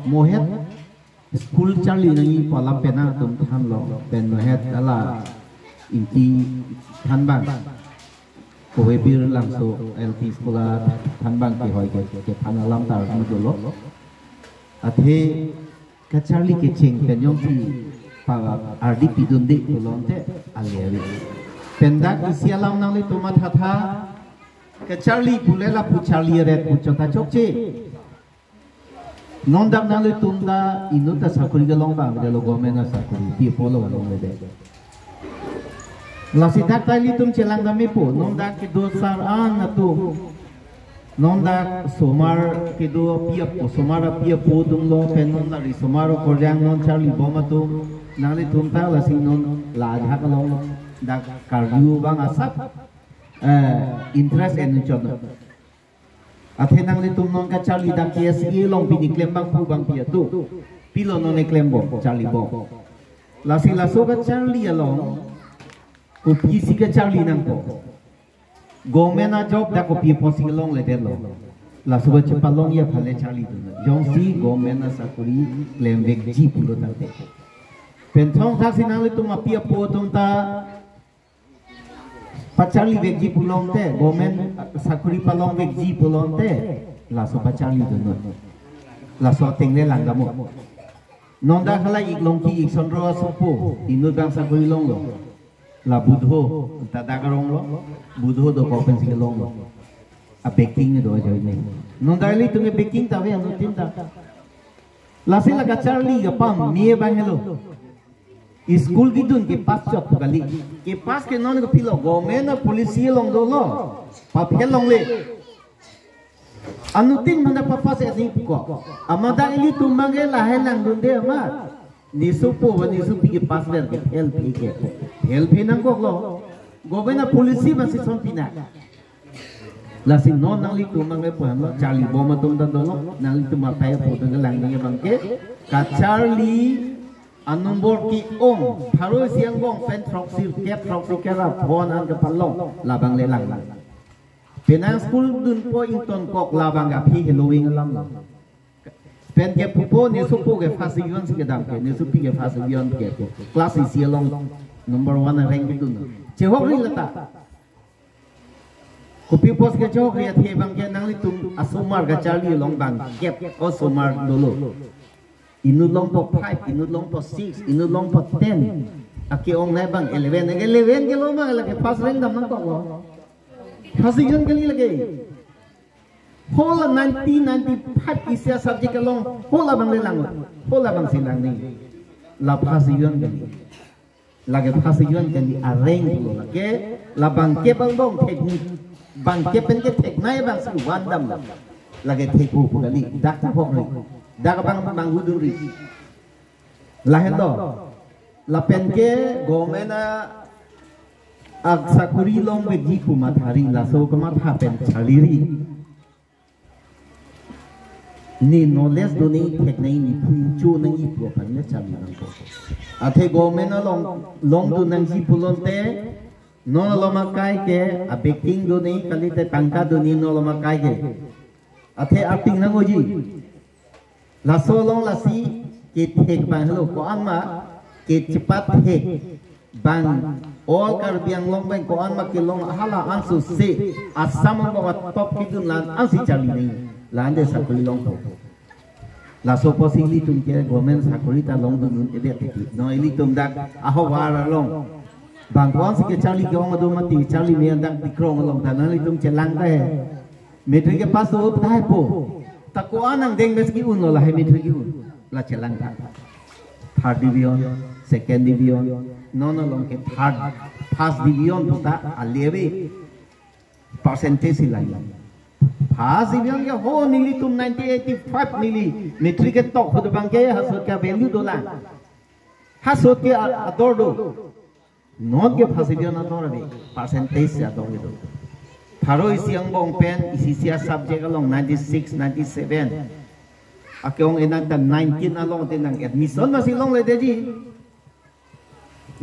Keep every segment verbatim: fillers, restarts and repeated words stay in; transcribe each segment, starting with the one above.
Mohet school charli nangji pu alam penang atum thanlo, pen mohet hala Ingti thanbang, Kohebir Langso L P school a thanbang kehoi ke, kethan alam ta arni dolo. Athe kacharli kecheng pen jongsi pa ardi pidunde pulote ale ave. Pen dak isi alam nanglitum mathatha, kacharli pule lapu charli ret pu chot ta chokche. Non dak nanglitum ta inut ta sakori kelong abang, delo government asakori pi apotlo longledet. Lasi dak ta ilitum chelang dam-ipo, non dak kedo sar-an atum, non dak osomar kedo api apo, osomar api apo atumlo, pen non dak ri osomar akorjang non charlibom atum, nanglitum ta lasi non la ajahak along dak karju abang asap, eh, interest en chot. Athe nanglitum non kacharli dak K S A along pini klem abang pu abang pi atum. Pilo non eklembom, charlibom. Lasi laso kacharli along kopisi kacharli nangpo. Government a-job dak kopi apotsi longledetlo. Laso kachepalongji aphan le charlidun. Jongsi government asakori klemvekji pulo tangte. Pen thongthaksi nanglitum api apo atum ta pacharlivekji pulote, government sakori palongvekji pulote, laso pacharlidun. Laso ateng le lang dam-o. Non dak hala ik Longki ik Sondro asopo, inut abang sakori longlo. La Budho, ta dak aronglo, Budho dokok pensi longlo. A-backing do ajoine. Non dak ilitum ke-backing ta ave anuttin ta. Lasi la kacharli kapam, mie abang helo. School kedun ke-pass chot pu kali. Ke-pass ke non kopilo, government a-policy along dolo. Paphel longle. Anuttin mana papass eni puko. Amat dak ilitum abang ke lahai langdunde amat. Ne sopo ba ne sopi ke-pass ver ke-fail phe ke. Fail phe nangkoklo. Government a-policy masih son pina. Lasi non nanglitum abang le puhan lo, charlibom atum ta dolo, nanglitum apai apo atum ke lang nangji abang ke, kacharli a-number ke-ong, pharo isi angbong pen throksi kep, throksi kep ra phone an kepalong, labang le lang lang. Penang school dunpo ingtonkok labang aphi heloving alam lo. Pen ke pupo ne sopo ke first division si kedam ke, ne sopi ke first division ke, class isi along number one a-rank kedun. Chehokri lata. Kopi apotsi kachehokri athe abang ke nanglitum asomar kacharli along bangkep osomar dolo. Inut longpo five, inut longpo six, inut longpo ten. Ake-ongnei abang eleven, eleven ke lo ma lake first rank dam nangkoklo. First division kali lake. Hala ninety, ninety-five isi a-subject along, hala abang le lang, hala abangsi lang ni. La first division kali. Lake first division kali a-rank lo lake, la bangkep angbong thek ni, bangkep pen ketheknei abangsi van dam lo. Lake thekpo pu kali, dak ta hokri. Dak abang bang hudunri. Lahenlo, lapen ke government a, asakori longvekji pu mathari, laso kamatha pen charliri. Ne knowledge do-ni, thek nangji, ne phu incho nangji pu aphan le charli nangpo. Athe government along longdun nangji pulote, non along akai ke a-backing do-ni, kalite tangka do-ni non along akai ke. Athe ating nang-oji. Laso along lasi kethek abang helo, ko-an ma kechepathek abang, all Karbi Anglong abang ko-an ma kelong hala ansose, Assam angbong atop kedun la-an ansi charli nangji, la-an de sakori longpo. Laso apotsi ilitum ke government sakori ta longdun un-edet tiki. Non ilitum dak ahavar along bang ko-ansi kacharli ke-ong do mati, charli me-an dak Dikrong along ta nanglitum chelang ta he. Matric ke-pass do tahai po. Ta ko-an angdeng mes ke-unlo lahai matric ke-un. La chelang ta. Third division, second division, non along ke third, first division pu ta ale ave. Percentage si lang. First division ke ho nelitum ninety eighty-five neli matric ketok ho do abang ke hasot ke value dolang. Hasot ke a-, ador do. Non ke first division ador ave, percentage si ador do. Pharo isi angbong pen isi isi a-subject along ninety-six, ninety-seven. Ake-ong enang ta nineteen along te nang admission masi longledetji.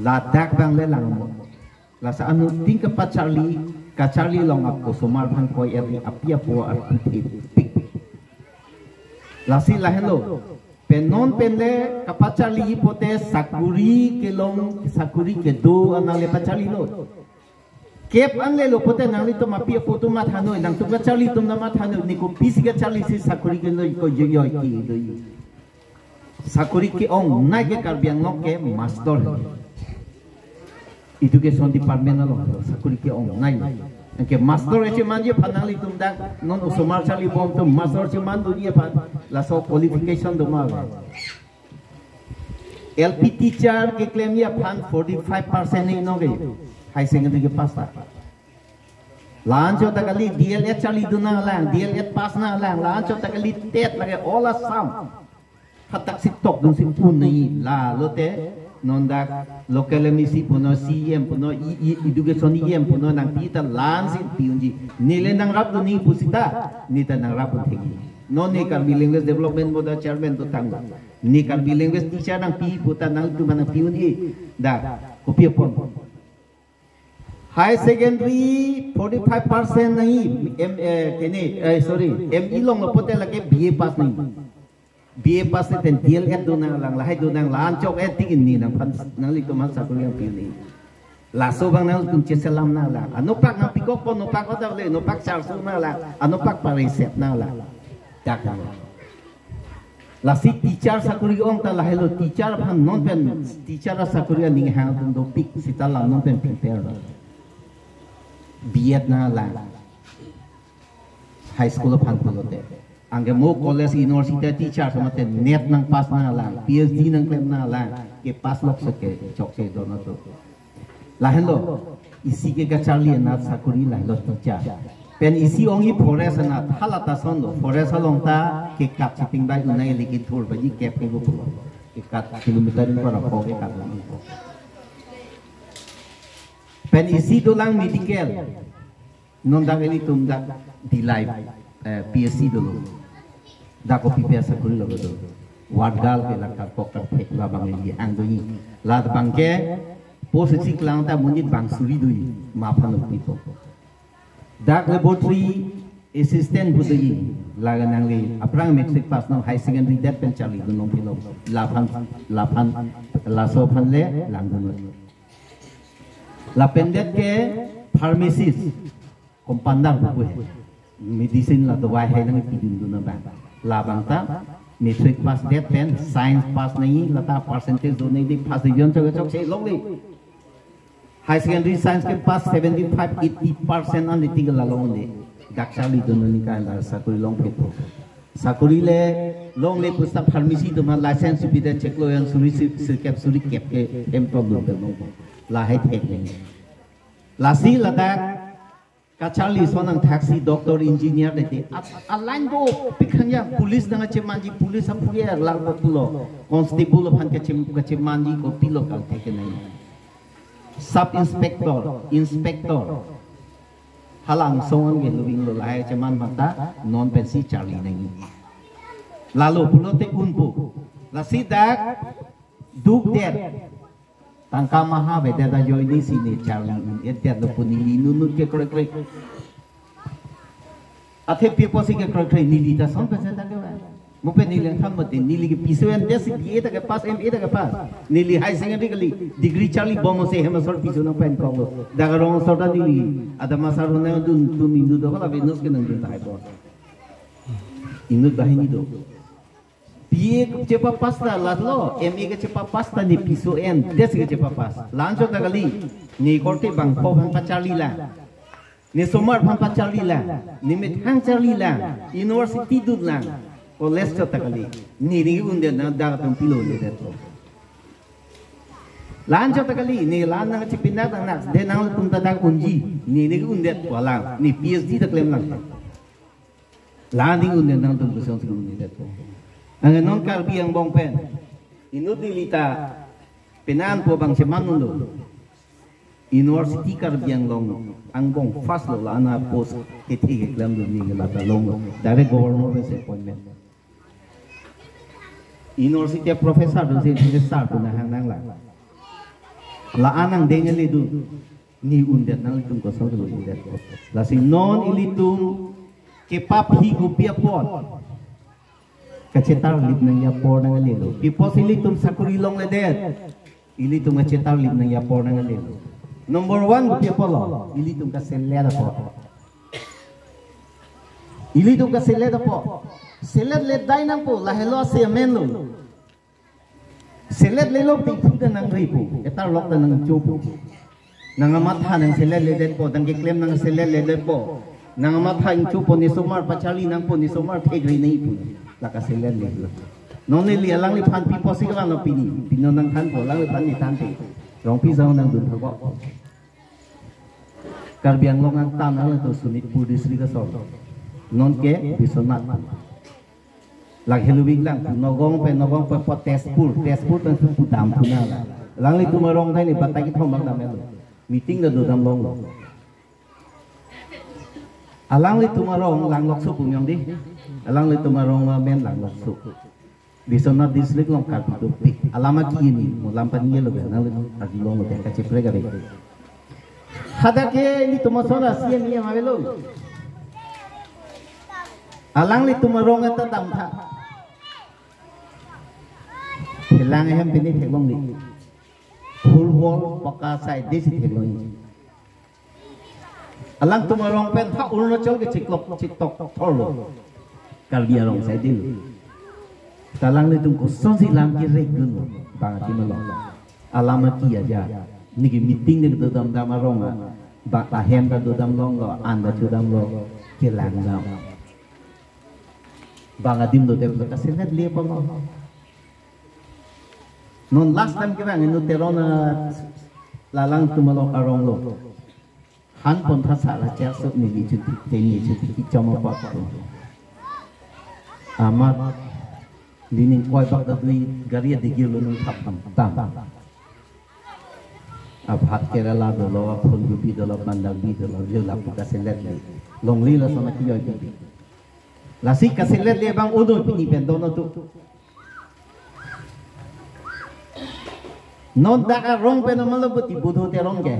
Ladak abang le lang mo. Lasi anuttin kepacharli, kacharli along ako osomar aphan koi-et ri, api apo arpu thepik. Lasi lahenlo. Pen non pen le kapacharli pote sakori kelong, sakori kedo anang le pacharlilo. Kep anle lo pote nanglitum api apo atum mathanoi, nangtum kacharli atum na mathanoi, ne kopisi kacharli si sakori kelo ko yo yo ki do. Sakori ke-ongnei ke Karbi Anglong ke master. Education department along sakori ke-ongnei. Anke master chemanji aphan nanglitum dak non osomar charlibom atum master chemandunji aphan laso qualification do ma ave. L P teacher keklemji aphan forty five percent ni nongke high secondary kepass ta. La-anchot ta kali D L Ed charlidun nanglang, D L Ed pass nanglang, la-anchot ta kali TET lake all Assam. Hadak si tokdun si un nangji, lalote non dak local M A C punon, C E M punon, i, i, education E M punon nangpi ta la-an si pi unji. Ne le nangrapdun nangji pusita, ne ta nangrapdun thekji. Non ne Karbi Language Development Board a-chairman dotanglo. Ne Karbi language teacher nangpi puta nangtum nangpi unji. Dak, kopi apot. High secondary forty five percent nangji, M, eh, kene, eh, sorry, M E longlo pote lake B A pass nangji. B A pass ten D L Ed do nanglang, lahai do nang la-anchot et tik ni nangphan nanglitum aphan sakori nangpi nangji. Laso abang nangtum cheselam nanglang. Anopak nangpikokpo, anopak odak le, anopak charso nanglang, anopak pareset nanglang. Dak nang. Lasi teacher sakori ong ta lahelo, teacher aphan non pen teacher asakori aning hang atum dopik sita la non pen prepare lo. B Ed nanglang. High school aphan pulote. Anke mo college university teacher atum mate NET nangpass nanglang, P H D nangklem nanglang, kepass lok seke chokche dono to. Lahenlo, isi ke kacharli anat sakori lahenlo teacher. Pen isi ongji forest anat, hala ta sonlo, forest along ta kekat chiting bai unai liki thur baji kep ke go pulo. Kekat kilometer in para ko kekat lang ko. Pen isi dolang medical. Non dak ilitum dak Dillai, eh, P S C dolo. Dak kopi P S C kuri lo dolo. Ward girl ke la karkok karthek labang ili hang doji. Labang ke post chiklang ta monit bang suri doji. Maphan pipo. Dak laboratory assistant pu doji. Laga nangli aphrang matric pass non high secondary det pen charlidun nangpilo. Laphan, laphan, laso aphan le langdun. Lapen det ke pharmacist, compounder pu he. Medicine la dawai hai nangpidun dun abang. Labang ta matric pass det pen science pass nangji, lata percentage do nangji, first division chok chokche longle. High secondary science ke pass seventy five eighty percent an diti ke la longle. Dak charlidun nangji ka la sakori longpetpo. Sakori le longle pusta pharmacy atum aphan license subi det chiklo jan suri si, sirkep suri kep ke em problem ke longpo. Lahai thek nangji. Lasi ladak kacharli ason nangthaksi doctor, engineer dete. A-, a-line dopik hangja, police nangkachemanji, police aphuye larpo pulo. Constable aphan kachem-, kachemanji kopilo kal thek nangji. Sub inspector, inspector. Hala angsong an ke lubing lo lahai cheman mata non pensi charli nangji. Lalo pulote unpo. Lasi dak dukdet. Tangka maha avedet ajoine si ne charli un-edet lo pu neli inut inut ke kroikre. Athe pi apotsi ke kroikre, neli ta son pensi ta ke ba. Mo pen neli angthan mati, neli ke piso en det si B A ta kepass, M A ta kepass. Neli high secondary kali, degree charlibom si hem asor piso nangpenkok lo. Dak arong asor ta neli, adamma sar ho nangdun, dun inut do hala Venus ke nangdun tahai bo. Inut banghini do. B A chepapass ta lalo, M A ke chepapass ta ne piso en det si ke chepapass. La-anchot ta kali, ne korte bangpho aphan pacharli lang. Ne somar aphan pacharli lang, ne methang charli lang, university dun lang, college chot ta kali. Ne ne ke-undet nang dak atum pilo undet to. La-anchot ta kali, ne la-an nangchepindak nang nak, de nangtum ta dak unji, ne ne ke-undet po lang, ne P H D ta klem lang. La-an ne ke-undet nangtum kosonsi ke-undet to. Anke non Karbi angbong pen, inut neli ta penan po bang cheman unlo. University Karbi Anglong angbong first lo la-an apost kethe keklemdun neli lata longlo. Direct governor pensi appointment. University professor dunsi sir pu nang hang nanglang. La-an angdeng ledun. Ne undet nangtum kosonsi undet. Lasi non ilitum kepaphi kopi apot. Kachetarlip nangji apor nanglelo. Pi apotsi ilitum sakori longledet? Ilitum kachetarlip nangji apor nanglelo. Number one, pi apotlo? Ilitum kaselet apot. Ilitum kaselet apot. Selet ledai nangpo, lahelo ase amenlo. Selet lelo te iphu ta nangrepo, etarlok ta nangchopo. Nang amatha nangselet ledetpo, nangkeklem nangselet ledetpo. Nang amatha ingchopo, ne osomar pacharli nangpo, ne osomar thekre nangji pu. La kaselet lelo. Non neli alangliphan pi apotsi kevanglo pini, pini nangthanpo, alangliphan ne thanthe. Rongpi asong nangdun thakpo. Karbi Anglong angtan alangtum Sonitpur district asong. Nonke Biswanath. Lake helo biklang, Nagaon pen, Nagaon pen apot Tezpur, Tezpur pen pu damthu nang. Alanglitum arong dai ne batai kethom bang damlo. Meeting ta dodam longlo. Alanglitum arong Langlokso pu miyong di. Alanglitum arong amen Langlokso. Biswanath district along Karbi dopik. Alam aki ini, mo lam pan ye lo ga, nang arjulong lo, kacheprek kave. Hadak ke ilitum ason a C M E M avelo. Alanglitum arong ta damtha. Phelang ahem pini theklongji. Full wall pakka side desi theklongji. Alangtum arong pen ha Arunachal ke chiklok chiktok thorlo. Karbi arong side lo. Ta alanglitum kosonsi lam kerek dunlo. Bang atim lo. Alam aki aja. Neke meeting ne dodam dam arong a. Bang ahem ta dodam longlo, an ta chodamlo. Kelang dam. Bang adim do dep kaselet le pamo. Non last time kevang inu Teron, eh, la alangtum along arong lo. Han pon tha sara chek sot neli chuti, teni chuti kichom apot. Amat lining koi bak da dui gari adigir lo nung thap tam tam. Aphat Kerala dolo, aphun gubi dolo, bandang bi dolo, jo lapu kaselet le. Longle lason akiyoi bi. Lasi kaselet le bang udo pini pen dono tu. Non dak arong pen amalo buti Budho Teron ke.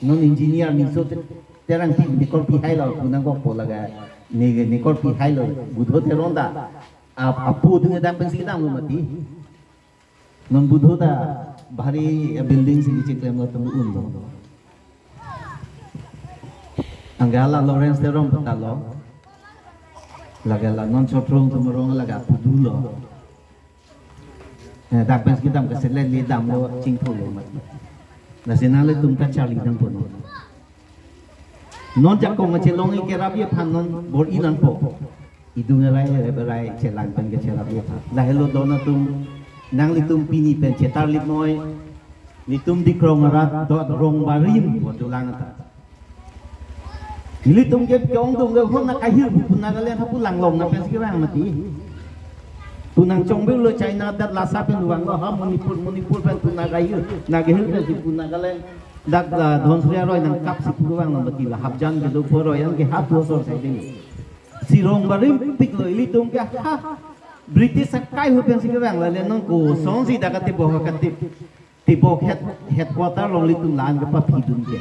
Non engineer Minso Te-, Terang ti ne korpi hailo, kunang kok pola ga. Ne, ne korpi hailo, Budho Teron ta. Ap-, apu tu dak pensi damlo mati. Non Budho ta bhari building si chiklem lo temu un lo. Anke la Lawrence Teron pata lo. Lake la non Chotrung atum arong lake apu do lo. Eh, dak pensi kedam kaselet le damlo chingthurlo mat. Lasi nanglitum ta charli nangpo non. Non jakong chelong ke rabi aphan non bor-i nangpo. Idung arai, rep arai, chelang pen ke cherabi aphan. Lahelo don atum, nanglitum pini pen chetarlip noi. Nelitum Dikrong arat dot rong barim, wadulang ta. Nelitum ke ke-ongdung ke hona kahir pu Nagaland hapu langlong na pensi kevang mati. Pu nangchongbirlo China adat lasa pen vanglo ha Manipur, Manipur pen pu nagahir, nagahir pensi pu Nagaland. Dak la Dhansiri aroi nangkapsi pu vanglo mati la hapjan kedo poroi an ke hapu asor sai ding. Si rong barim piklo ilitum ke ha British akai hu pensi kevang la le non kosonsi dak katip bo katip. Tibok head, headquarter along ilitum la-an kepaphi dun ke.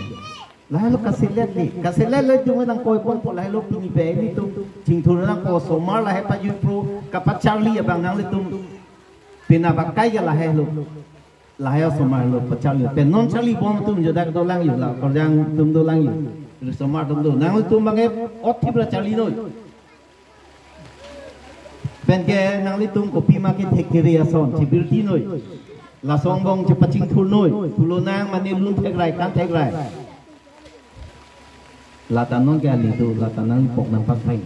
Lahelo kaselet le, kaselet le jung nangkoi ponpo lahelo pini pen ilitum. Chingthur nangpo osomar lahai pajutpo, kapacharli abang nanglitum. Pina bakai ke lahelo. Lahai osomar lo pacharli. Pen non charli bom atum jo dak dolang yo la, korjang atum dolang yo. Ri osomar atum do. Nanglitum bang e othip ra charli noi. Pen ke nanglitum kopima kethek kere ason, chebirti noi. Lason angbong chepachingthur noi. Pulo nang mane lun thekrai, kan thekrai. Lata non ke ali do, lata nangpok nangpakhai.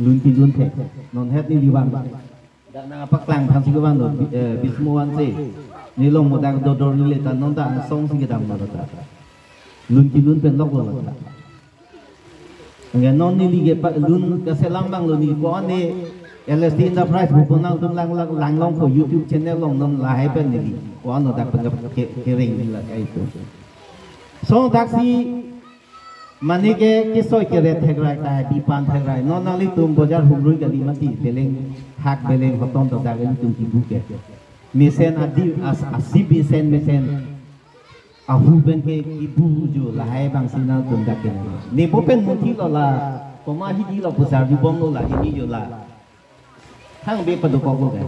Lun kelun thek. Non het neli vang. Dak nangpaklang aphansi kevanglo, eh, Bismo anse. Neli along mo dak dodor neli ta non ta angsong si kedam lo ta. Lun kelun pen lok lo ta. Anke non neli ke pa lun kaselam abang lo neli ko-an ne L S T Enterprise pu nangtum lang lang langlong ko YouTube channel along non lahai pen neli ko-an no dak pen ke, kereng neli la kai tu. Song daksi mane ke kesoi kere thekrai ta bipan thekrai. Non nanglitum bojar humrui kali mati beleng hak beleng hoton to dak ilitum kibu ke. Mesen adi as asi mesen mesen. Ahu pen ke kibu jo lahai abang si nangtum dak ke. Ne bo pen munthi lo la, koma hidi lo pusar di bom lo la hidi jo la. Thang be padokok lo ke.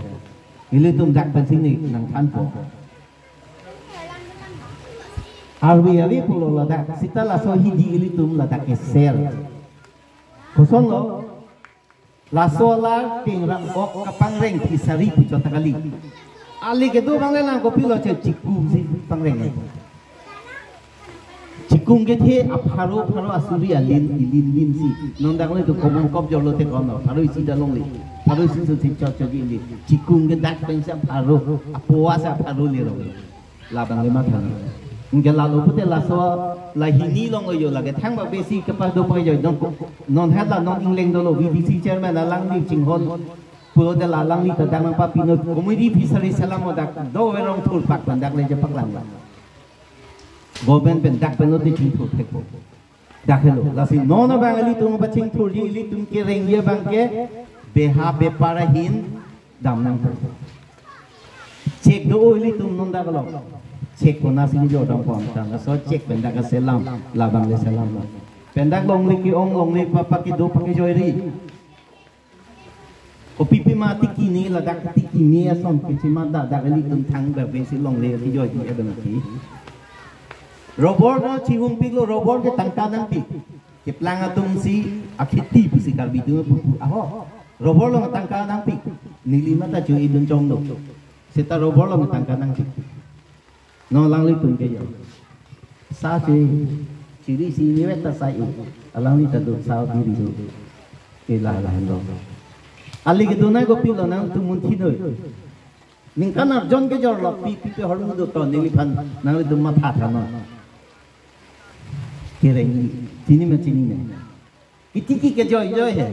Ilitum dak pensi ne nangthanpo. Arve ave pulo ladak, seta laso hidi ilitum ladak keser. Kosonlo, laso alar tengrang ok kapangreng fishery puchot ta kali. Ali kedo abang le lang kopilo che chikung si pangreng. Chikung kethe apharo pharo asuri alin ilin lin si. Non dak le to common kop jolo te kono. Pharo isi ta longle. Pharo isi so si chot chot ilin. Chikung ke dak pensi apharo. Apoa si apharo le rong. Labang le matha. Nge lalo pute laso la hini long yo lage thang ba besi kepa do pa yo non non het la non ingleng dolo V D C chairman alangli chinghon pulo de la alangli ta dang nangpapinot community fishery selam dak do verong thur pak pen dak le je paklang. Government pen dak pen lo te chingthur thekpo. Dak helo. Lasi non abang ilitum pachingthurji ilitum kerengji abang ke beha bepar ahin dam nangpo. Check do ilitum non dak lo. Check konatsi jo dam pon ta. Laso check pen dak selam, labang le selam lo. Pen dak longle ke-ong longle pa pa kedo pa kejoiri. Kopi pima tiki ne ladak tiki ne ason kechima dak dak ilitum thang ba besi longle kejoiji abang ke. Robor no chihum piklo, robor ke tangka nangpik. Keplang atum si akheti pusi Karbi atum pu pu aho. Robor lo tangka nangpik. Neli mata chu idun chong do. Seta robor lo tangka nangpik. Non alanglitum ke yo. Sa si chiri si ni weta sa i. Alangli ta do sa biri do. Ke la la lo. Ali kedo nangkopilo nangtum munthi noi. Ningkan arjon kejor lo pi pi pe hormu do ton neliphan nanglitum matha tha non. Kereng chini ma chini ne. Kitiki kejoi joi he.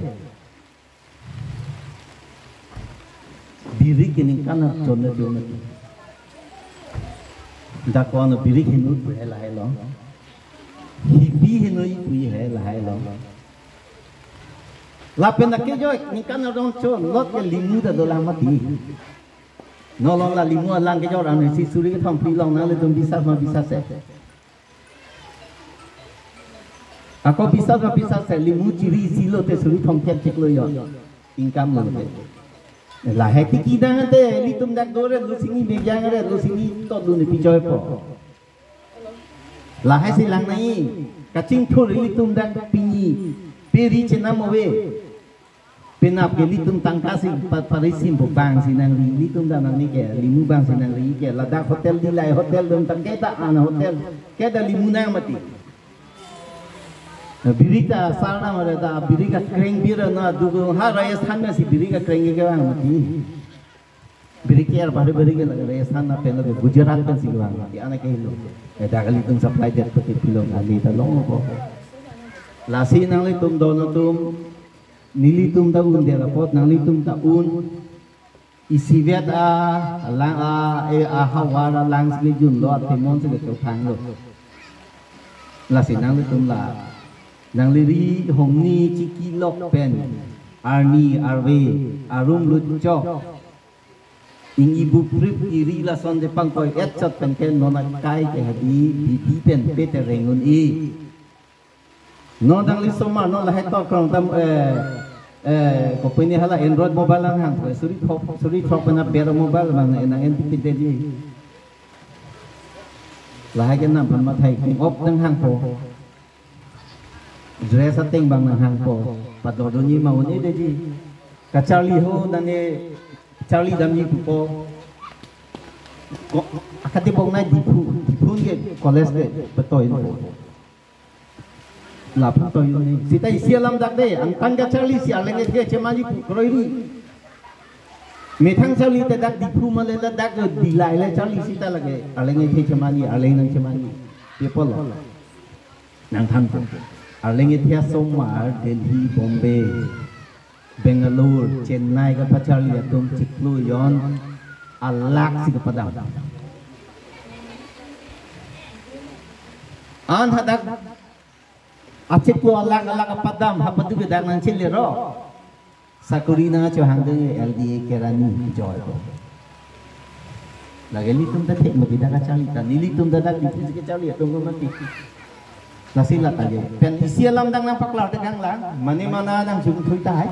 Birik ke ningkan arjon ne do ne. Dak kono birik hinu pu he lahai lo. Hibi hinu pu he lahai lo. Lapen akejoi ningkan arjon chon lot ke limu ta dolang mati. Non lo la limu alang kejor ansi suri kethom phli long nanglitum bisas ma bisas se. Ako bisas ma bisas se limu chiri isi lote suri thomkep chiklo yo. Income lote. Lahai tiki dang te ilitum dak dore lusini bejang re lusini to duni pijoipo. Lahai si lang nai kachingthur ilitum dak pini peri chenam ave. Penap ke ilitum tangka si pa- parisim po bang si nangri, ilitum dam nangri ke, limu bang si nangri ke, ladak hotel dilai hotel dum tang keta ana hotel, keta limu nang mati. Birik ta sarna mare ta birik akreng bira na dugo ha Rajasthan na si birik akreng ke bang mati. Birik ke ar bari birik ke lage Rajasthan na pen lage Gujarat kan si bang mati. Ana ke hilo. Dak ilitum supply det pati pilong ali ta long ko. Lasi nanglitum dono tum Nelitum ta un der apot, nanglitum ta un. Isivet a, alang a, e, ahavar alang si junlo, athemon si kecho thanglo. Lasi nanglitum la. Nangli ri hongni chiki lok pen. Arni, arve, arum lutchok. Ing ibu prip iri lason je pangkoi et chot pen ke non akai ke hadi, bidi pen pe te rengun i. Non dangli somar non lahai tor krong tam, eh, eh, kopini hala Android mobile lang hang, suri thok, suri thok pena ber mobile bang, eh, nang en piti dedi. Lahai ke nam pan mathai king op nang hangpo. Dress ateng bang nang hangpo. Padodoni mauni dedi. Kacharli ho nane charli damji pupo. Ko, akati bong nai Diphu, Diphu ke college ke betul po. Laphan toyun ni. Sita isi alam dak de, angtan kacharli si arleng ethe chemanji pu kroi ri. Methang charli te dak Diphu male la dak dilai le charli sita lage arleng ethe chemanji, arleng nang chemanji. People lo. Nangthan po. Arleng ethe asomar Delhi, Bombay, Bangalore, Chennai kapacharli atum chiklo jon alak si kapadam. An hadak achiklo alak alak kapadam hapadu bedak nang chilero. Sakuri nang acho hangdeng L D A kerani joy ko. Lage ilitum ta thek mati dak kacharli ta. Nelitum ta dak Diphu si kacharli atum ko mati. Lasi la ta je. Pen isi alam dang nangpaklar te kanglang. Mane mana nang jum thui tahai.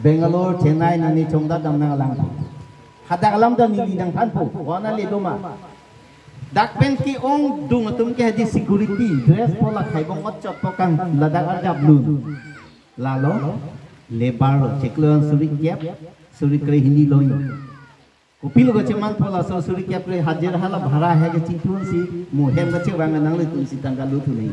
Bangalore, Chennai nangni chongdat dam nanglang. Hadak alam ta neli nangthanpo, kona le doma. Dak pen ke-ongdung atum ke hadi security, dress po la khai bong ot chot po kang ladak arjap lun. Lalo, labour lo, chiklo an suri kep, suri kre hini lo. Kopilo kachemanpo laso suri kep kre hajira hala bhara he kachetun si, mo hem kachevang nanglitum si tangka luthu nai.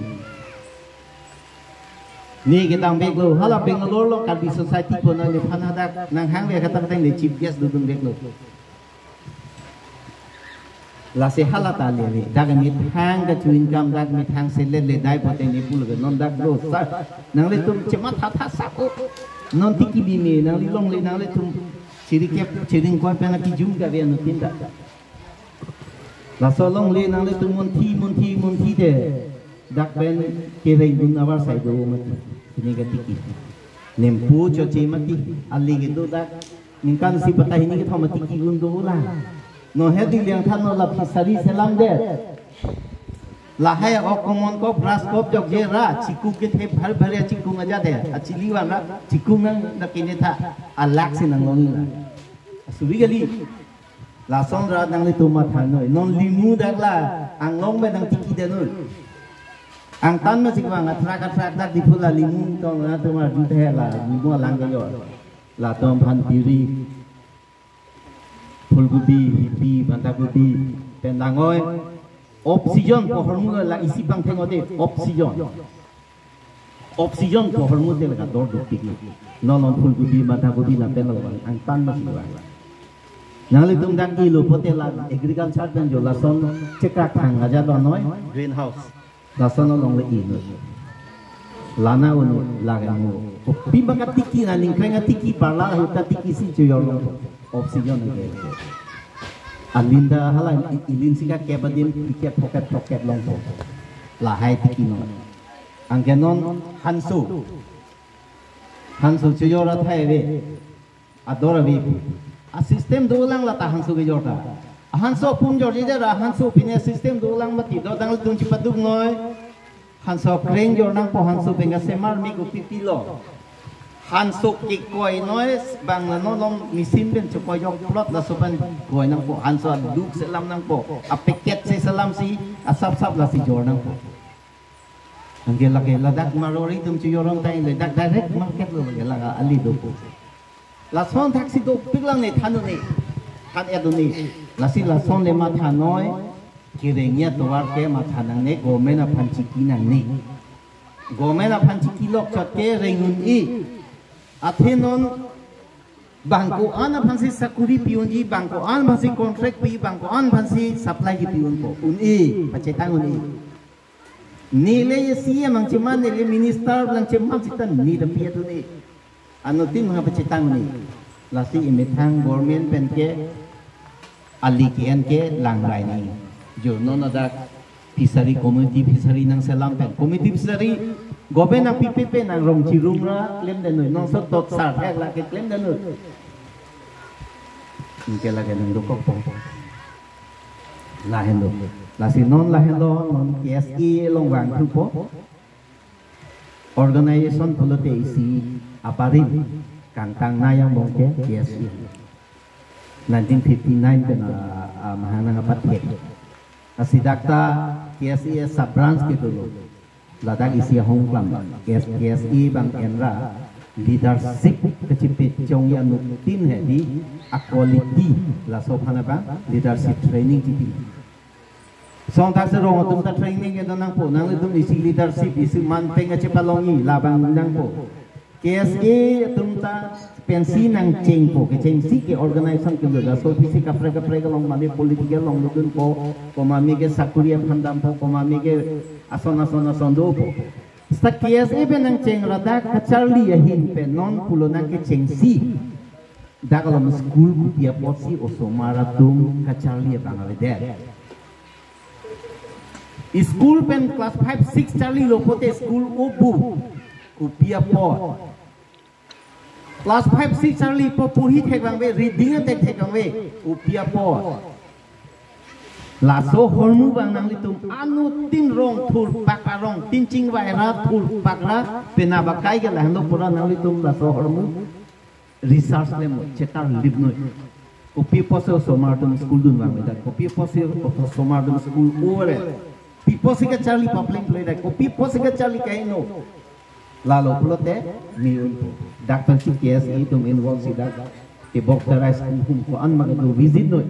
Ne kedam veklo, hala Bangalore lo Karbi society pona nephan hadak nanghang ve katang teng ne chief guest dodun veklo. Lasi hala ta le ve, dak methang kachu income dak methang se le ledai pote ne pulo ke non dak lo sa. Nanglitum chematha tha sako. Non tiki bime, nangli longle nanglitum suri kep suri ingkoi pen akijum kave anuttin dak. Laso longle nanglitum munthi, munthi, munthi te. Dak pen kereng dun avarsai do mati. Hini katiki. Nempu choche mati. Ali kedo dak. Ningkan isi pata hini kethom mati ki un do la. Non he Dilli angthan non la fishery selamdet. Lahai ok common kop, grass kop jokje ra, chikung kethe bhar bhar ya chikung aja de. Achili wan ra, chikung nang na kene tha. Alak si nanglong la. Suri kali. Lason ra nanglitum matha noi. Non limu dak la, anglong me nangtiki de noi. Angtan ma sik vang, atrak atrak dak Diphu la limu tong na tumar juthe la, limu alang ke yo. Latum aphan piri, phulgobi, hipi, bandagobi, pen langoi. Off season po ahormu la isi pangtheng ode, off season. Off season po ahormu te la kador dukpik. Non non phulgobi, bandagobi lapen lo vang, angtan ma sik vang. Nanglitum dak ilo pote la agriculture pen jo lason chekak thang aja do noi, greenhouse. Lason along le ilo. Lana unu lage mo. Kopi bang katiki na ningkreng atiki parla ahut katiki si chuyor long. Off season ke. Alinda hala i-, ilin sika kebadin tiket pocket pocket longpo. Lahai tiki non. Anke non hanso. Hanso chuyor athai ve. Ador ave. A system dolang lata hanso kejor ta. A hanso pun jorji de ra hanso pine system dolang mati do dangtum chipaduk noi. Hanso kreng jor nangpo hanso penga semar mi ko pipilo. Hanso kekoi noi bang la non long machine pen chokoi jok plot laso pen koi nangpo hanso aduk selam nangpo. A packet se selam si asap sap lasi jor nangpo. Anke lake ladak Marwari atum chuyor long ta le dak direct market lo lake laga ali dopo. Lason thaksi dopik lang ne than un-e. Than et un-e. Lasi lason le matha noi. Kereng ya tovar ke matha nangne government aphan chiki nangne. Government aphan chiki lok chot ke reng un-e. Athe non bang ko-an aphan si sakuri pi unji, bang ko-an aphan si contract pi, bang ko-an aphan si supply ji pi unpo. Un-e, pachetang un-e. Ne le C M nangcheman, ne le minister nangcheman sita ne ta pi et un-e. Anuttin ma pachetang un-e. Lasi emethang government pen ke ali ke-en ke langrai nai. Jo non adak fishery committee fishery nangselam pen. Committee fishery government nangpipe pen nangrong chirum ra klemdet noi. Non so tot sar hek la ke klemdet noi. Anke lake nangdokokpo. Lahenlo. Lasi non lahenlo, non K S A along vang thupo. Organization pulote isi aparim kangtang nai angbong ke K S A. Nineteen fifty-nine pen a, a, mahang nangpathek. Lasi dak ta K S A sub branch kedolo. Ladak isi ahong klam K S, K S A bang enra leadership kachipechong ya nuktin he di a quality laso aphan abang leadership training chipi. Song ta serong atum ta training kedo nangpo, nanglitum isi leadership isi manpeng achepalongji labang nangpo. K S A atum ta pensi nangchengpo, kechengsi ke organization ke laso office kaprek kaprek along mane political along lutdunpo, komame ke sakuri aphan dampo, komame ke ason ason ason dopo. Seta K S A pen nangcheng ra dak kacharli ahin pen non pulo nangkechengsi. Dak along school kopi apotsi osomar atum kacharli abang avedet. School pen class five six charlilo pote school obu kopi apot. Class five six charlipo porhi theklang ave, reading atek theklang ave, kopi apot. Laso ahormu bang nanglitum anuttin rong thurpak arong tin chingvai ra thurpak ra pena bakai ke lahenlo pura nanglitum laso ahormu. research le mo chetar lip noi. Kopi apotsi osomar atum school dun vangvedet, kopi apotsi osomar atum school over. Pi apotsi kacharli papleng plengdet, kopi apotsi kacharli kaheno. Lalo pulote, mi unpo. Dak pen si K S A atum involve si dak. Tebok terai school hum ko-an ma kedo visit noi.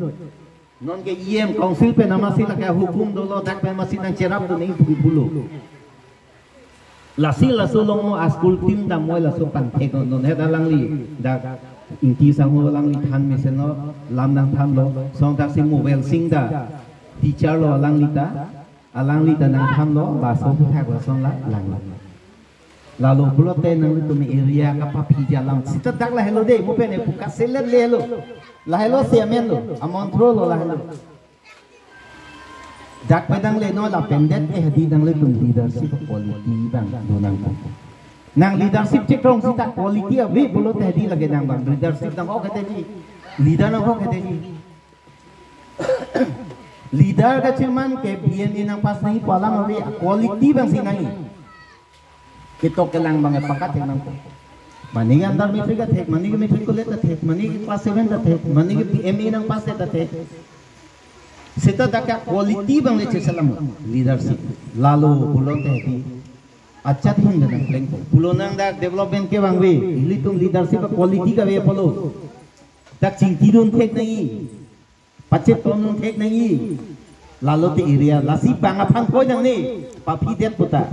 Non ke E M council pen amatsi lake hukum dolo, dak pen amatsi nangcherapdun nangji pu pulo. Lasi laso along a school team damnoi laso pangthek non, non het alangli dak Ingti sangho alangli than mesen lo, lam nangthanlo, song dak si Mobile Sing ta teacher lo alangli ta, alangli ta nangthanlo, ba so puthak lason la langlo. Lalo pulote nanglitum area kapaphi alam sita dak lahelo de, mo pen epu kaselet le helo. Lahelo si amen lo, amontro lo lahelo. Dak pedang le no lapen det ke hadi nanglitum leadership quality abang do nangpo. Nang leadership chekrong sita quality ave pulote hadi lake nang abang leadership nang ok hedi. Leader nang ok hedi. Leader kacheman ke B A nangpass nangji pu alam ave, quality abang si nangji. Ketok kelang abang pangkat nangpo. Mane ke under matric athek, mane ke matriculate athek, mane ke class seven athek, mane ke M A nangpass athek. Sita dak quality abang le cheselam leadership. Lalo pulote hedi. Achat hin dan plengpo. Pulo nang dak development ke abang ave, ilitum leadership quality kave pulo. Dak chingkidun thek nangji. Pachetongdun thek nangji. Lalo te area lasi bang aphan koi nangne. Paphidet puta.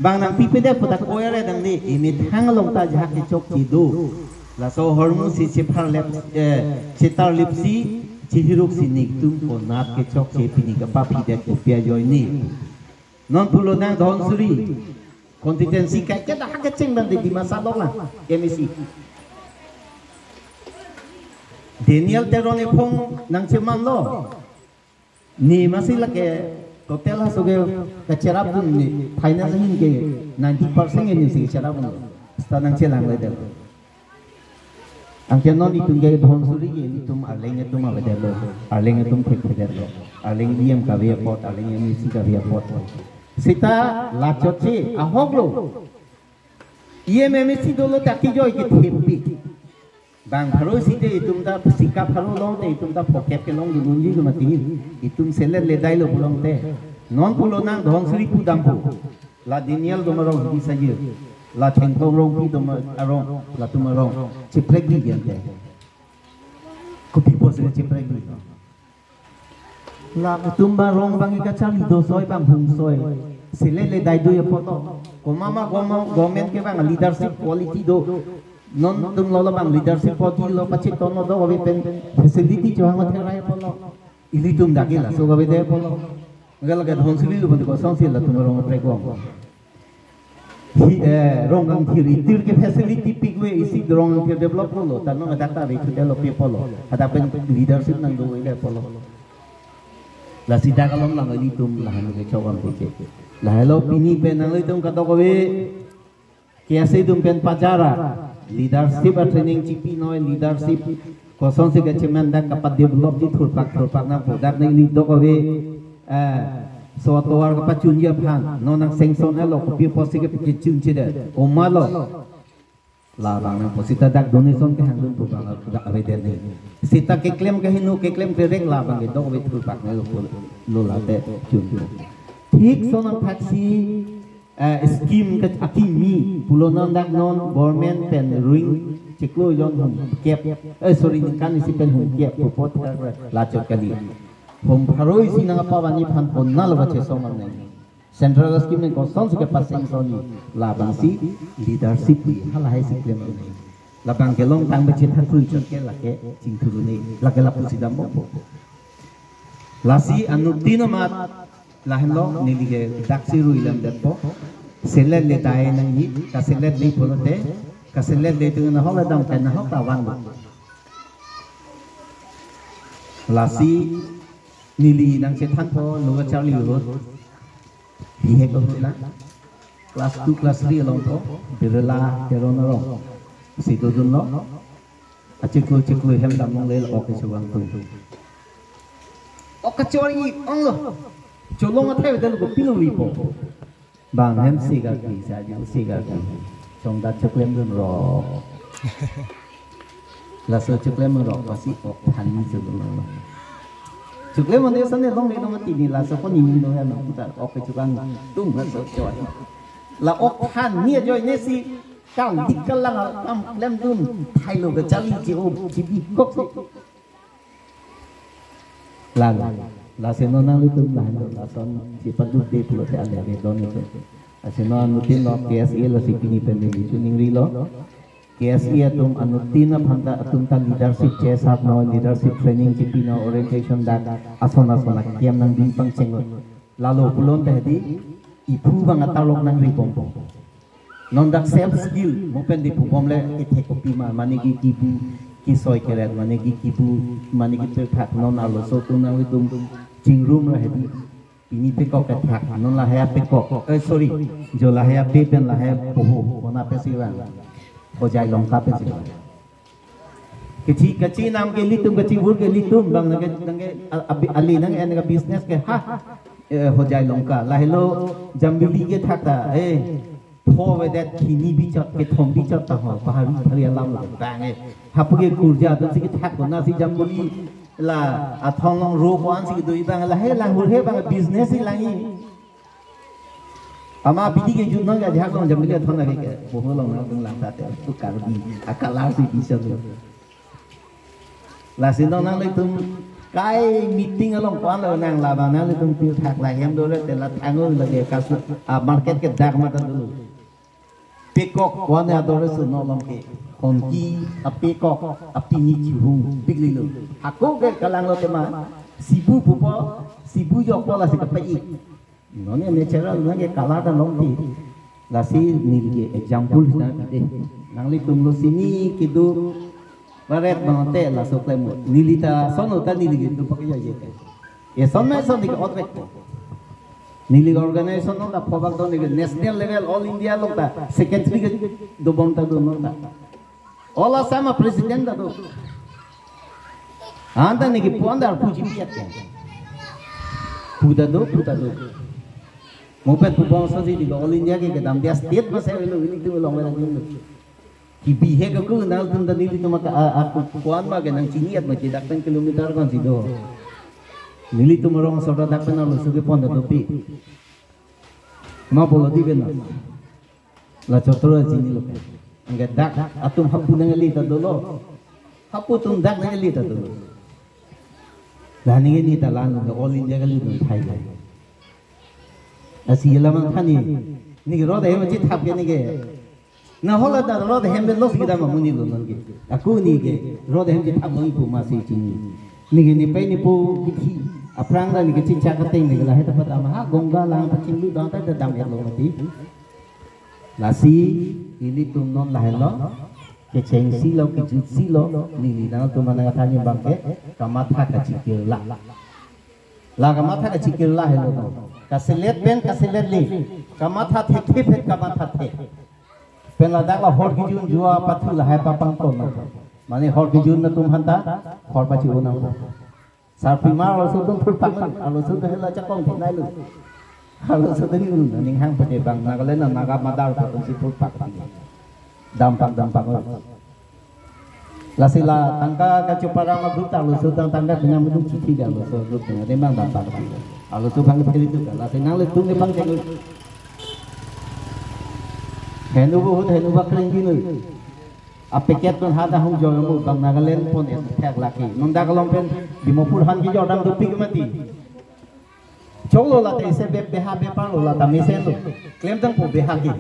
Bang nangpipedet puta koi are nangne. Emethang along ta jahak kechokche do. Laso ahormu si chepharlep, eh, chetarlip si, chihiruk si netum konat kechokche pini kapaphidet kopi ajoine. Non pulo nang Dhansiri constituency kaike dak kecheng abang de Dimasa along la M A C. Daniel Teron ephong nangchemanlo. Ne amatsi lake total haso ke kacherapdun ne final hin ke ninety percent ke ne si kacherapdun. Sita nangchelangledet. Anke non itum ke Dhansiri ke itum Arleng atum avedetlo, Arleng atum thekthedetlo, Arleng E M kave apot, Arleng M A C kave apot. Sita lachotche ahoklo. E M M A C dolo ta kijoi ke thepi. Bang pharo si te itum ta sika pharo long te itum ta phokep kelongdun unji lo mati. Itum selet ledailo pulote. Non pulo nang Dhansiri pudampo. La Daniel atum arong di saje. La Thengthong Rongpi atum arong, latum arong. Chiprek di jante. Kopi apotsi chiprek di. La itum arong abang kacharli do soi bang hum soi. Selet ledai do apot. Komat ma gom-, government ke abang leadership quality do. Non itum lolo abang leadership quality lo pachetonglo do ave pen facility chohang therai apotlo. Ilitum dak ke laso kave de apotlo. Gal ke Dhansiri lo bang kosonsi latum arong prek bom. Hi, eh, Rongkangthir itir ke facility pikve isi Rongkangthir develop lo, ta non hadak ta ri chute lo pe pulo. Hadak pen leadership nang do ile pulo. Lasi dak along lang ilitum lahan ke chowang ke. Lahelo pini pen nanglitum kadokave. K S A atum pen pajara. Leadership a-training chipinoi, leadership kosonsi kacheman dak kapadevelopji thurpak thurpak nangpo dak neli dokave, eh, so tovar kapachunji aphan non nang sanction elo kopi apotsi kepachunchedet. Komatlo. Labang nangpo sita dak donation kehangdun pu abang dak avedet ne. Sita keklem kehingno keklem kerek labang kedokave thurpak nangpo lo late chunpo. Thik so nangthaksi eh, scheme ke akimi pulo non dak non government pen ring chiklo jon hum kep, eh, sorry, ningkan isi pen hum kep pu apot ka lachot kali. Hum pharo isi nangpavanji aphan konatlo kachesong nang. Central scheme ne kosonsi kepasang soni labangsi leadership pi halahai si klem nang. Labang kelongtang bechethan thui chot ke lake chingthurune lake lapusi dampo. Lasi anuttin amat lahenlo neli ke daksi rui lamdetpo. Selet ledai nangji, kaselet le pulote, kaselet le tu nahok le dam kai nahok ta vanlo. Lasi neli nangchethanpo lo kacharli ahut. Bihek ahut la. Class two, class three along po, Birla Teron arong. Si dodunlo. Achiklo chiklo hem dam longle ok kechevang tu. Ok kechevang i onglo. Cholong athe dan ko pilo ripo. Bang hem si garki, sa ji si garki. Chongdat choklemdunrok. Laso chiklem rok pasi ok than ni chulun lo. Chiklem mane sane long ne long tini laso ko ni ni lo ya no putar ok ke chukang tung laso choi. La ok than ni ajoine si kal dik kalang kam klemdun thailo ke charli chi o chibi kok si. Lalo. Lasi non nanglitum lahen do lason si paduk de pulote ale ave don itu. Lasi non anuttin lo K S A lasi pini pen neli tuning rilo. K S A atum anuttin aphanta atum ta leadership chesap no, leadership training chipi no, orientation dak ason ason akem nangbi pangcheng. Lalo pulote hedi iphu bang atarlok nangri bom bom. Non dak self skill mo pen di pubom le ithek kopi ma, mane ki kibu, kisoi keret, mane ki kibu, mane ki pirthak non arloso atum nanglitum chingrum ra hedi. Pini pekok kethak, non lahai apekok. Eh, sorry. Jo lahai ape pen lahai poho, kona pe si vang. Hojai Longka pe si vang. Kachi, kachi nam ke ilitum, kachi vur ke ilitum, bang nangke, nangke, a-, abi-, ali nang en ka business ke, ha? Eh, Hojai Longka. Lahelo Jambili kethak ta, eh. Pho vedet khini bichot, kethom bichot ta ho, bahari bahari alam lo, bang, eh. Hapu ke kurja, atum si kethak kona si Jambili, la, athong long ro ko-an si do ibang, lahai lang hur he bang business si lang i. Ama bidi ke jun nang ga jahak long Jambili athon lagi ke. Boho long nang dong lang tate. Tu Karbi. Akalar si bisa tu. Lasi non nanglitum kai meeting along ko-an lo nang laba nanglitum pirthak lahem dole te la thango lagi kasu a market ke dak mata dulu. Pekok ko-an ya dole su no long ke. Konki apekok apini chihung bigli lo. Hako ke kalang lo tema. Sibu pupo, sibu jok pola si kapai. Non ya natural nang ke color ta long ti. Lasi neli ke example na ide. Nanglitum lo sini kedo baret bang te laso klem mo. Neli ta sono ta neli ke do pakai ya ke. Ye son mai son ni ke otrek ko. Neli organization non ta phobak don ni ke national level all India long ta secretary ke dobom ta do non ta. All Assam a president ta do. Anta neke puan dar puji piat ya. Puta do, puta do. Mopet pu bangsa si di all India ke kedam dia state masa elo ini tu long elo ini. Ki bihe ke ku nal tum dan ini tu maka a- aku puan ma ke nang chini at ma jedak pen kilometer kan si do. Neli tu merong soda dak pen alo suge pon da dopi. Ma bolo di bena. La chotro chini lo. Angke dak atum hapu nang eli ta dolo. Hapu atum dak nang eli ta dolo. La nang eli ta lang lo all India kali dun thai lai. Asi la mang thani. Neke rod hem chithap ke neke. Na hola ta rod hem lo si kita mamuni lo nonke. Aku neke rod hem chithap lo ipu masi chini. Neke ni pai ni pu kithi. Aphrang la neke chicha kateng neke lahai ta pat ama ha Gongga lang pachinglu dang ta dam et lo mati. Lasi ilitum non lahelo, kechengsi lo, kejutsi lo, neli nangtum mana katani bangke, kamatha kachikirla. La kamatha kachikirla helo no. Kaselet pen kaselet le, kamatha thekthe pen kamatha the. Pen ladak la hor kijun jua pathu lahai papang ton na. Mane hor kijun na tum hanta, hor pachi unang. Sarpimar arloso atum phurpak lo, arloso atum hela chakong thik nai lo. Arloso atum ni un, ning hang pade bang, Nagaland na Naga Madar atum si phurpak. Dampak, dampak lo. Lasi la tangka kachopara ma group ta arloso atum tangka bina muduk chithi da arloso group ta, ade bang dampak. Arloso bang pheli tu, lasi nanglitum ni bang cheng. Henu bu hut, henu bak kering binu. A packet kon hada hung jor mo bang Nagaland pon et thek laki. Nunda kalong pen Dimapur han kejor dam dopik mati. Choklo lata ese be beha bepar lo lata mesen lo. Klemdang po beha ke.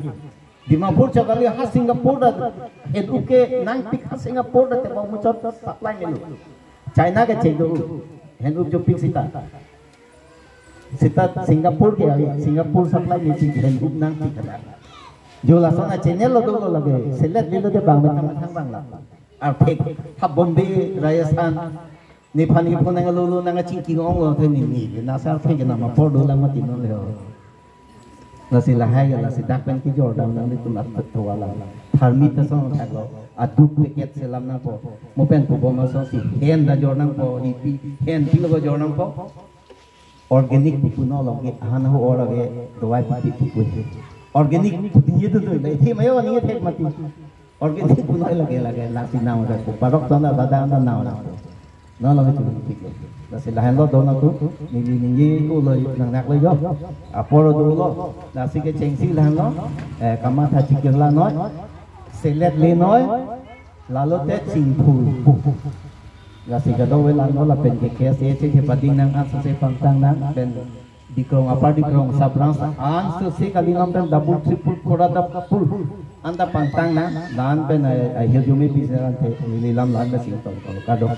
Dimapur chok kali ha Singapore ta hen-up ke nangpik ha Singapore ta tebong muchot supply melo. China ke cheng do hen-up chopik sita. Sita Singapore ke avi, Singapore supply ni ching hen-up nangpik kata. Jo lason a channel lo dolo lage, selet ni lo de bang metang thang bang la. Arthek, ha Bombay, Rajasthan, nephan ke phone nang lo lo nang chingki ong lo the ni ni, na sa arthek na ma por do lang mati non le ho. Lasi lahai ke lasi dak pen kejor dam nanglitum at thua lang. Tharmi ta song thak lo, aduk packet selam nangpo, mo pen pu bom ason si, hen da jor nangpo, ipi, hen pilo jor nangpo. Organic pupu no long ke ahan ho or age dawai pupi pupu he. Organic pupi ye tu tu le thi mayo ni thek mati. Orkiti punoi lake lake lasi nang ore ko. Parok ton ta dada na nang ore ko. Non lo itu pik lo. Lasi lahenlo don atum, neli ningje ko lo nang nak lo jo. Apor dolo. Lasi kechengsi lahenlo. Eh, kamatha chikirla noi. Selet le noi. Lalo te chingphu. Lasi kadokave langlo lapen ke K S A che kepading nang, ansose pangtang nang, pen Dikrong, Upper Dikrong, Sabrang, ansose kali nang pen double, triple, quadruple. Anta pangtang nang, dan pen ai, ai hirjume pisi ante, neli lam lan pen sing tong tong, kadok.